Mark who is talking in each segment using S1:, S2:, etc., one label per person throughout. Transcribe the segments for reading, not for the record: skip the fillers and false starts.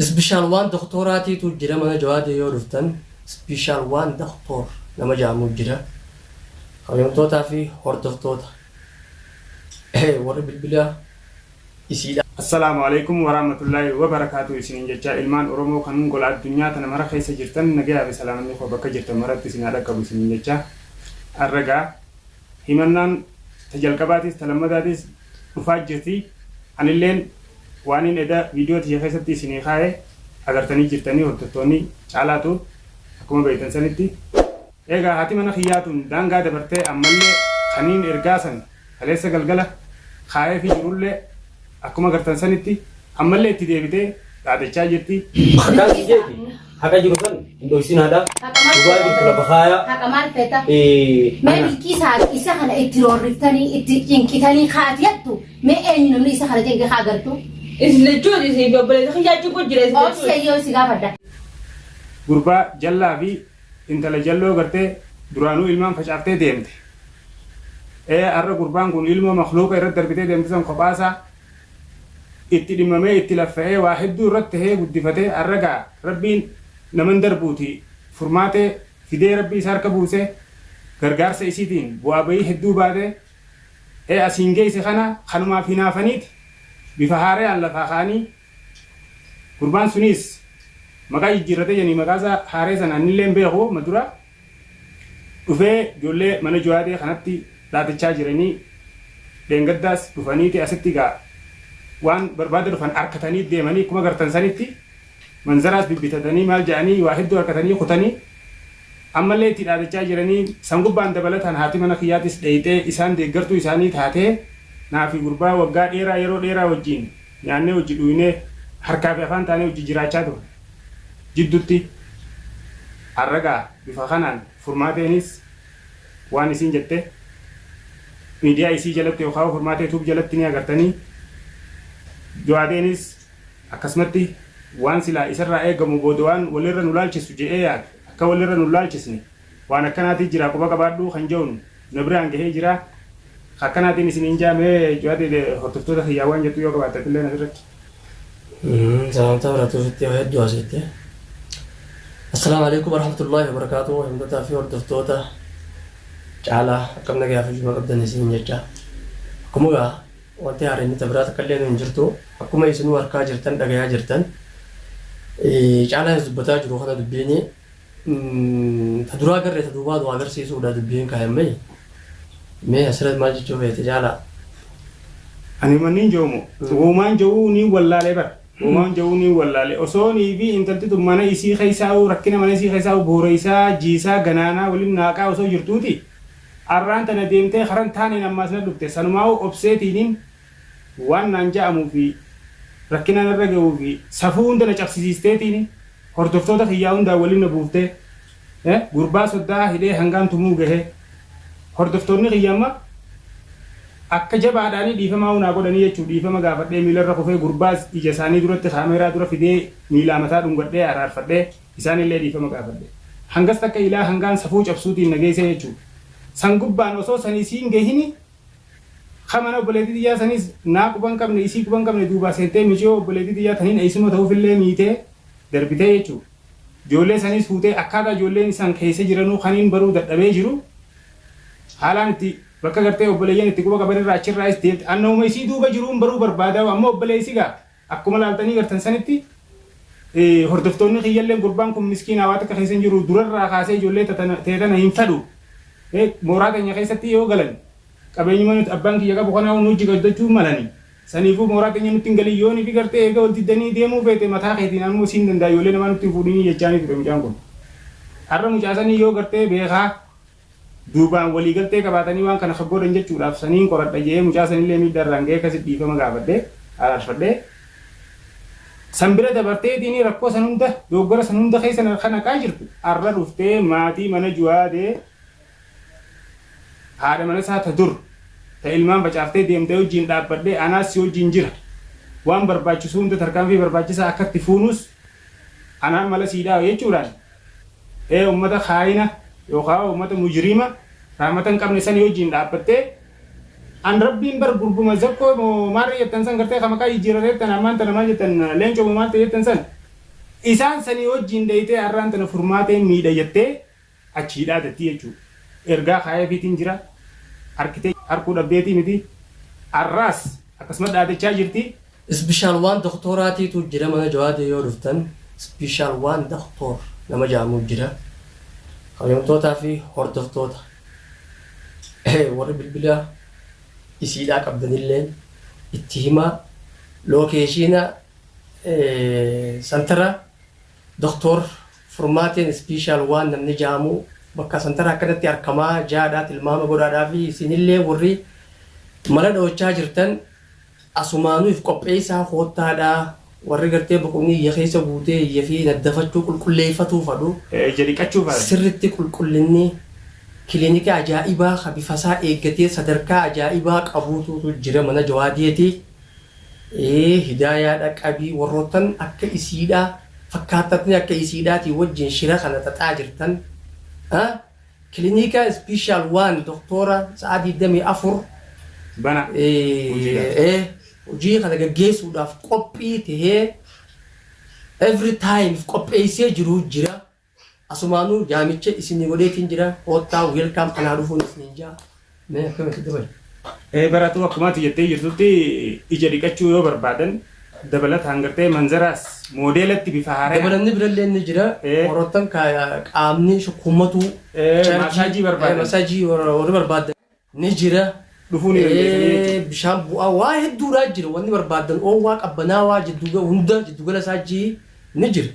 S1: Special waan doktooraatiitu jira mana Jawaadee yoo dhuftan special waan doktoor nama jedhamu jira. Kabajamtootaa fi hordoftoota warri bilbila isiidha.
S2: Assalaamu Aleeykum Waraahmatullaahi Wabarakaatuh isiniin jechaa ilmaan Oromoo kan gola addunyaa tana mara keessa jirtan nagayaa fi salaamanni koo bakka jirtan maratti isin haa dhaqqabu isiniin jechaa arra gaa himannaan ta jalqabaatiis ta lammataatis dhufaa jirti anilleen waaniin eda video tiyya keessatti isinii kaaye agartanii jirtanii hordoftoonni Caalaa Tube akkuma beektan sanitti Eegaa haati mana kiyyaa tun daangaa dabartee ammallee kaniin ergaa san kaleessa galgala kaayeefii jirullee akkuma agartan sanitti ammallee itti deebitee dhaadachaa jirti.
S1: Akkaan si jeeti haqa jiru san hin dhoysinaadha. Dhugaa jirtu lafa kaayaa.
S3: Haqa maal feeta? Mee
S1: Ana.
S3: Bilqiisaa isa kana itti roorriftanii itti cinqitanii kaati jettu mee eenyu namni isa kana cinqe kaa agartu?
S4: Isin jechuun isin fi obboleessa kiyyaa cinqu jira isin jechuun.
S3: Obsee yoo si gaafadha.
S2: Gurbaa jallaa fi Intala jalloo gartee duraanuu ilmaan facaaftee deemte. Ee arra gurbaan kun ilmoo makhluuqa irratti darbitee deemte san kophaasaa itti dhimmamee itti laffa'ee waa hedduu irratti tahee guddifatee arra gaa Rabbiin naman darbuuti furmaatee fidee Rabbi isa harka buusee gargaarsa isiitiin bu'aa bayii hedduu baatee ee asiin geeyse kana kanumaaf hinaafaniiti bifa haarayaan lafaa ka'anii Gurbaan suniis maqaa jijjiirratee jedhanii maqaa isaa haaree sana annillee hin beeku amma dura dhufee ijoollee mana Juwaadee kanatti dhaadachaa jiranii dheengaddaas dhufaniiti asitti egaa waan barbaada dhufan arkatanii deemanii akkuma gartan sanitti manzaraas bibbitatanii maal jedhanii waa hedduu arkatanii kutanii ammallee itti dhaadachaa jiranii san gubbaan dabalataan haati mana kiyyaatis dheeyxee isaan deeggartuu isaanii taatee naa fi gurbaa waggaa dheeraa yeroo dheeraa wajjiin nyaannee wajji dhuynee, harkaa fi afaan taanee wajji jiraachaa turre. Jiddutti arra gaa bifa kanaan Furmaateenis waan isiin jette miidiyaa isii jalatti yookaa Furmaatee Tube jalatti ni agartanii. Juwaadeenis akkasumatti waan silaa isarraa eegamu booda waan walirra nu laalchisu je'ee yaadu akka walirra nu laalchisne waan akkanaatii jira quba qabaadhu kan je'uun na biraan gahee jira. Ka akkanaatiin isiniin ja'a mee Juwaadee hordoftoota kiyyaa waan jettu yoo qabaatte atilleen asirratti.
S1: Salaamtaa biratuu ofitti waa hedduu haasofte. Assalaamu alaikum warahmatullahi wabarakatuh. Himtotaa fi hordoftoota caalaa akkam nagayaa fi juma qabdan isiniin jecha. Akkuma gaa wanti haareen ta biraa takka illee nu hin jirtu. Akkuma isinuu harkaa jirtan dhagayaa jirtan. Caalaa dubbataa jiru kana dubbiini Ta duraa garre ta duubaa nu agarsiisuudha dubbiin kaayamee. Mee asirratti maal jechuu feete caalaa?
S2: Ani wannin je'u moo woumaan je'uu niin wallaalee bar woumaan je'uu niin wallaale osoo nii fi intalti tun mana isii keessaa'uu rakkina mana isii keessaa'uu booreysaa jiisaa ganaanaa walin naaqaa osoo jirtuuti arraan tana deemtee karan taaneen ammaas na dhufte sanumaa'uu obseetiinin waan naan ja'amuu fi rakkina narra gahuu fi safuu hunda na cabsisiisteetiini hordoftoota kiyyaa hundaan waliin na buuftee gurbaa soddaa hidhee hangaan tumuu gahee hordoftoonni kiyya amma akka jabaadhaanii dhiifamaa'uu naa godhanii jechuu dhiifama gaafadhee miilarra kufee gurbaas ija isaanii duratti kaameeraa dura fidee miilaa mataa dhungadhee araarfadhee isaanillee dhiifama gaafadhe hangas takka ilaa hangaan safuu cabsuutiin na geessee jechuu san gubbaan osoo san isiin gahini Ka mana obboleettii tiyyaa saniis naa quba hin qabne isii quba hin qabne duubaa seentee miciyoo obboleettii tiyyaa taniin eessuma ta'uufillee miitee darbitee jechuu. Ijoollee saniis fuutee akkaataa ijoolleen isan keessa jiranuu kaniin baruu dadhabee jiru haalaan itti bakka gartee obboleeyyan itti quba qabanirraa achirraayis deemte annawuma isii duuba jiruun baruu barbaadaa ammoo obboleessi gaa akkuma laaltanii gartan sanitti hordoftoonni kiyyalleen gurbaan kun miskiinaa waa takka keessa hin jiru durarraa kaasee ijoollee tee tana hin fedhu mooraa teenya keessatti yoo galan Qabeenyuma nuti abbaan kiyya qabu kanaahuu nu wajji gaddachuu malani. Saniifuu mooraa teenya nutti hin galin yoonii fi gartee eega wal diddanii deemuu feete mataa keetiin ammoo siin danda'a ijoollee namaa nutti hin fuudhinii jechaanii ture mucaan kun. Arra mucaa sanii yoo gartee beekaa duubaan walii galtee qabaatanii waan kana ka godhan jechuudhaaf saniin qoradha je'ee mucaa sanillee miidhaa irraan gahee akkasitti dhiifama gaafadhee araarfadhee san bira dabarteetiini rakkoo san hunda dogoggora san hunda keessa na ka naqaa jirtu arra dhuftee maatii mana juwaadee Haadha mana isaa ta dur, ta ilmaan facaaftee deemte wajjiin dhaabbadhee anaas si wajjiin jira. Waan barbaachisu hunda tarkaanfii barbaachisaa akka itti fuunuus anaan mala sii dhaawa jechuudhaan ee ummata khaayina yookaa ummata mujriima rahmata hin qabne sanii wajjiin dhaabbattee an Rabbiin bar gurbuma zakkoo moo maarree jettan san gartee ka maqaa jijjiirate jettan ammaan tana maal jettan leencoo moo maal ta'e jettan san. Isaan sanii wajjin deeytee har'aan tana Furmaateen miidha jettee achi hidhaa tetti jechuudha. Ergaa kaayeefiitiin jira. Harkitee harkuu dhabdeetii miti. Har'aas akkasuma dhaadachaa jirti.
S1: Special waan doktooraatiitu jira. Mana Jawaadee yoo dhuftan special waan doktoor nama jedhamu jira. Kabajamtootaa fi hordoftoota, warri bilbila isiidhaa qabdanillee itti himaa, location santara doktoor Furmaateen special waan namni jedhamu bakka santara akkanatti argamaa jaadhaa tilmaama godhaadhaa fi isinillee warri mala dhawachaa jirtan asumaanuuf qopheessaa koottaadhaa. Warri gartee boqonnii iyya keessa guutee iyya fi naddafachuu qulqulleeffatuu fadhu
S2: Ija dhiqachuu fa'a.
S1: Sirritti qulqullinni kilinika ajaa'ibaa ka bifasaa eeggatee sadarkaa ajaa'ibaa qabuutu jira mana Jawaadeeti. Hidaayaadha qabii warroottan akka isiidhaa fakkaatatni akka isiidhaatii wajjin shira kana xaxaa jirtan. Kilinika special waan doktora sa'a 24
S2: Bana.
S1: Hojii kana gaggeessuudhaaf qophii tahee every time qopheessee jiru jira. Asumaanuu jaamicha isinii godheetiin jira. Koottaa, welcome, kanaa dhufuun isiniin jaa. Mee akkamitti dabale?
S2: Baratuu akkumaati jettee jirtutti ija dhiqachuu yoo barbaadan dabalataan gartee manzaraas moodeelatti bifa haaraa.
S1: Dabalanni birallee ni jira. Warroottan qaamni shukummatu
S2: Masaajii barbaadan.
S1: Masaajii warri barbaadan ni jira.
S2: Dhufuu ni dandeessanii jechuudha.
S1: Bishaan bu'aa waa hedduudhaa jira. Wanni barbaadan oowwaa qabbanaawaa jiddu hunda jiddugala isaa ni jira.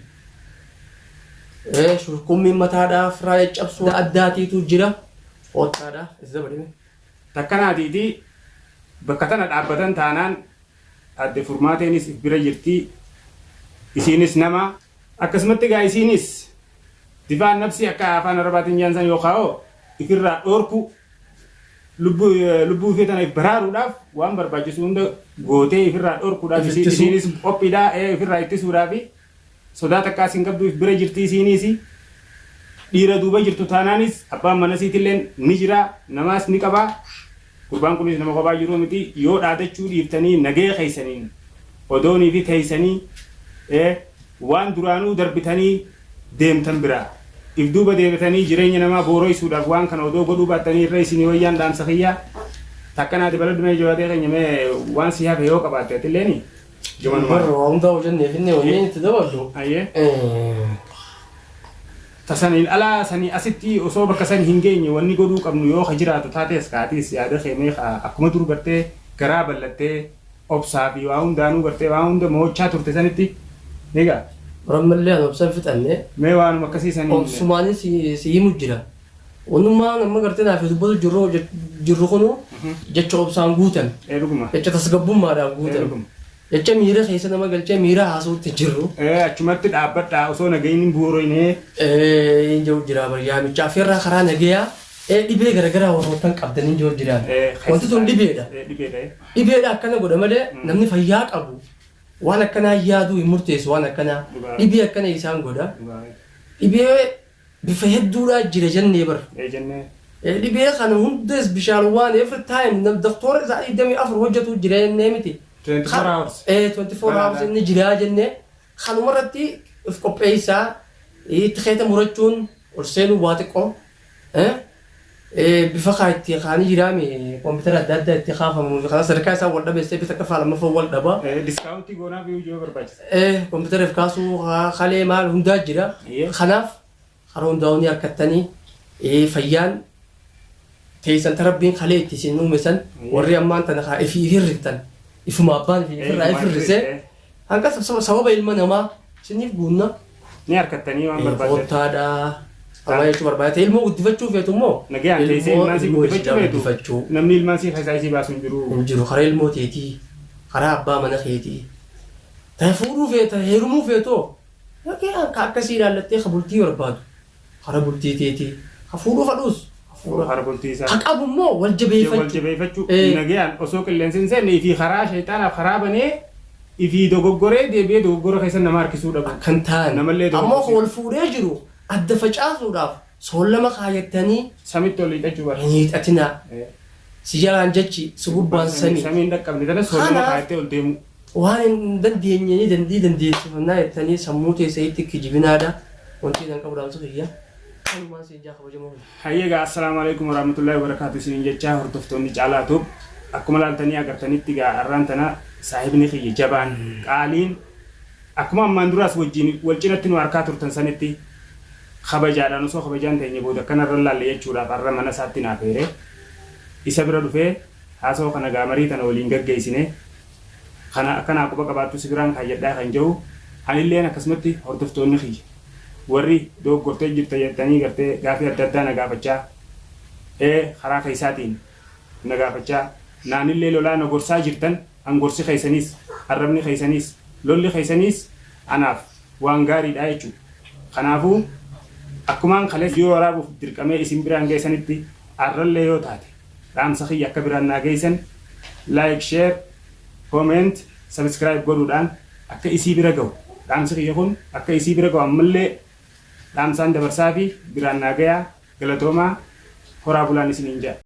S1: Shukummiin mataadhaa firaa caccabsuu addaatiitu jira. Koottaadhaa isa dabalime.
S2: Takkanaatiiti bakka tana dhaabbatan taanaan adde Furmaateenis if bira jirti. Isiinis nama akkasumatti egaa isiinis difaan nafsi akka afaan Arabaatiin jedhan yookaan ifirraa dhoorku lubbuu ishee tana if baraaruudhaaf waan barbaachisu hunda gootee ifirraa dhoorkuudhaaf
S1: If ittisuu.
S2: Isiinis qophiidhaa ifirraa ittisuudhaaf sodaa takkaa isin qabdu if bira jirti. Isiinis dhiira duuba jirtu taanaanis abbaan mana isiitillee ni jira, namaas ni qabaa. Gurbaan kunis nama kophaa jiru miti. Yoo dhaadachuu dhiiftanii nagee keeysaniin odoonii fi teeysanii waan duraanuu darbitanii deemtan biraa if duuba deebitanii jireenya namaa booroysuudhaaf waan kana odoo godhuu baattanii irra isinii wayyaan dhaamsa kiyyaa takkanaati. Baladhumee Jawaadee keenya, mee waan si hafe yoo qabaatte atilleeni
S1: gamanuma. Barra waa hundaa hojjennee finne wanni itti daballu.
S2: Ayyee. Tasaniin alaa sanii asitti osoo bakka san hin geenye wanni godhuu qabnu yoo ka jiraatu taates kaatis yaada keemee akkuma dur gartee garaa bal'attee obsaa fi waa hundaanuu gartee waa hunda mo'ochaa turte sanitti egaa.
S1: Ammallee ani obsan fixanne.
S2: Mee waanuma akkasii saniin.
S1: Obsumaanis si himu jira. Wanummaan amma gartee naaf dubbatu jirru kunu jecha obsaan guutan.
S2: Ee, dhuguma.
S1: Jecha tasgabbummaadhaan guutan.
S2: Dhuguma.
S1: Jecha miira keessa nama galchee miira haasa'utti jirru.
S2: Achumatti dhaabbadhaa osoo nagayni hin bu'uuroyne.
S1: Hin jiru jira yaamicha afeerraa karaa nagayaa dhibee garagaraa warroottan qabdan hin jiru jira. Wanti tun dhibeedha.
S2: Dhibeedha.
S1: Dhibeedha akkana godha malee namni fayyaa qabu waan akkanaa yaaduu hin murteessu waan akkanaa dhibee akkana isaan godha. Dhibee bifa hedduudhaa jira jennee bara.
S2: Jennee.
S1: Dhibee kana hundas bishaan waan every time nam doktora isaa 24 hojjetu jira jennee miti.
S2: 24 hours.
S1: 24 hours inni jira jennee kanumarratti of qopheessaa itti keeta murachuun ol seenuu waa xiqqoo bifa kaa itti kaanii jiraame koompitara adda addaa itti kaafamu kana sadarkaa isaa wal dhabeessee bifa akka lammaffaa wal dhaba.
S2: Discountii goonaaf yoo barbaachisa.
S1: Koompitara kaasuu kalee maal hundaa jira. Kanaaf karaa hundaa'uu ni harkattanii fayyaan teessan tarabbiin kalee itti isin uume san warri ammaan tana kaa ifii ifirriftan ifuma abbaan ifii ifirraa ifirrise hanga sababa ilma namaa isiniif guunna.
S2: Ni harkattanii waan barbaadan.
S1: Koottaadha. Amma jechuu barbaadate ilmoo guddifachuu feetu immoo.
S2: Nagayaan teessee ilmaan sii guddifachuu feetu.
S1: Guddifachuu.
S2: Namni ilmaan sii keessaa isii baasu hin jiru.
S1: Hin jiru karaa ilmoo teetii, karaa abbaa mana keetii. Ta fuudhuu feeta, heerumuu feetoo nagayaan ka akkasii ilaallattee ka bultii barbaadu karaa bultii teetii, ka fuudhuu fadhuus
S2: Karaa bultii isaa.
S1: ka qabu immoo wal jabeeffachuu.
S2: Wal jabeeffachuu. Nagayaan osoo qilleensi hin seenne ifii karaa shayxaanaaf karaa banee ifii dogoggoree deebi'ee dogoggora keessa nama harkisuu dhabu.
S1: Kan ta'an.
S2: Namallee
S1: Ammoo ka wal fuudhee jiru adda facaasuudhaaf soollama kaayattanii
S2: Samitti ol hiixachuu bara.
S1: Hin hiixatinaa. Si jalaan jechi si gubbaan samii.
S2: Samiin dhaqqabne tana soollama kaayattee ol deemu.
S1: Waan hin dandeenye ni dandii dandeessifannaa jettanii sammuu teessanitti kijibinaadha. Wanti isin qabu dhaamsa kiyya. Kanumaan siin jaa kabajamoo kiyya.
S2: Hayyee egaa Assalaamu Aleykum Warahmatullaahi Wabarakaatuh isiniin jechaa hordoftoonni Caalaa Tube akkuma laaltanii agartanitti egaa arraan tana saahibni kiyya jabaan qaaliin akkuma ammaan duraas wajjiin wal cinatti nu arkaa turtan sanitti kabajaadhaan osoo kabajaan teenye booda akkana irra laalle jechuudhaaf arra mana isaatti na afeere isa bira dhufee haasawa kana egaa marii tana waliin gaggeessine Kana akka naa quba qabaattu si biraan kaayyadhaa kan ja'u anilleen akkasumatti hordoftoonni kiyya warri dogoggortee jirta jettanii gartee gaafii adda addaa na gaafachaa ee karaa keessaatiin na gaafachaa naanillee lolaa na gorsaa jirtan an gorsi keessaniis arrabni keessaniis lolli keessaniis anaaf waan gaariidha jechuudha. Kanaafuu akkumaan kaleessa viidiyoo waraabuuf dirqamee isin biraan ga'e sanitti arrallee yoo taate dhaamsa kiyya akka biraan naa geessan like share comment subscribe godhuudhaan akka isii bira gahu dhaamsi kiyya kun akka isii bira gahu ammallee dhaamsaan dabarsaafi biraan naa gayaa galatoomaa horaa bulaan isiniin ja'a.